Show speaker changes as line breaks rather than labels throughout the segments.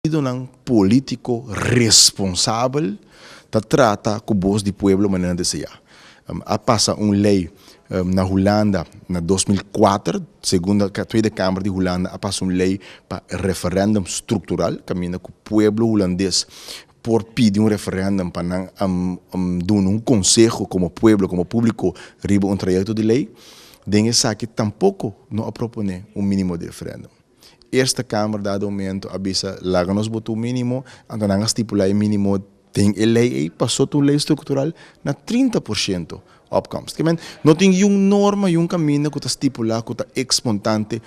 Partidonan polítiko responsabel ta trata ku bos di pueblo manera nan deseá. A pasa un lei na Hulanda na 2004, segunda Tweede Kamer di Hulanda a pasa un lei pa referèndum struktural kaminda ku pueblo hulandes por pidi un referèndum pa nan duna un konseho komo pueblo, komo públiko riba un trayekto di lei. Den esaki tampoko no a proponé un mínimo di referèndum. Eerste Kamer dado momento a bisa laga nos bota un minimo, anto nan a stipula e minimo den e ley ey paso ta un ley structural na 30% opkomst. Ke men no tin yun norma, yun caminda cu ta stipula cu ta ex montante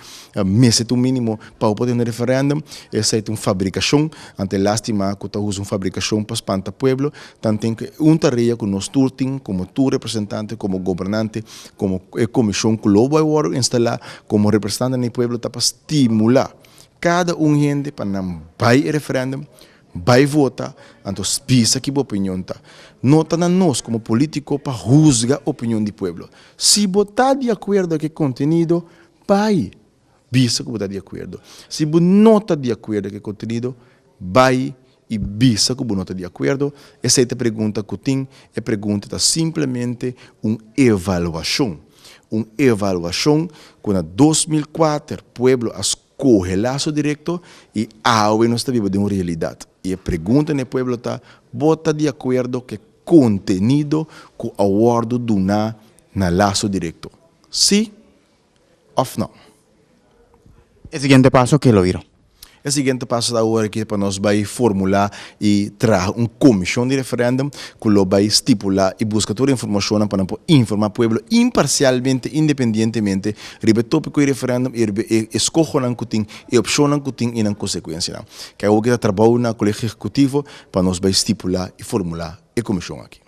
mester ta un minimo pa bo por tene referendum, esey ta un fabricacion, anto e lastima cu ta usa un fabricacion pa spanta pueblo, tanten cu un tarea cu nos tur tin como tur representante, como gobernante, Komo e komishon ku lo bai wòrdu instalá komo representantenan di pueblo ta pa stimulá kada un hende pa nan bai e referèndum, bai vota, anto bisa ki bo opinion ta. No ta na nos komo polítiko pa husga opinion di pueblo. Si bo ta di akuerdo ku e kontenido, bai bisa ku bo ta di akuerdo. Si bo no ta di akuerdo ku e kontenido, bai i bisa ku bo no ta di akuerdo. Esei ta e pregunta ku tin. E pregunta ta simplemente un evaluashon. Un evaluashon ku na 2004 pueblo a skohe laso direkto i awe nos ta biba den un realidat. I e pregunta na e pueblo ta, Bo ta di akuerdo ku e kontenido ku a wòrdu duná na laso direkto? Sí òf no?
E siguiente paso ke lo bira?
E siguiente paso ta awor aki pa nos bai formulá i traha un komishon di referèndum ku lo bai stipulá i buska tur e informashonnan pa nan por informá pueblo imparsialmente, independientemente riba e tópiko di referèndum i riba e eskohonan ku tin, e opshonnan ku tin i nan konsekuensianan. Ke awor ki ta trabou na Kolegio Ehekutivo pa nos bai stipulá i formulá e komishon aki.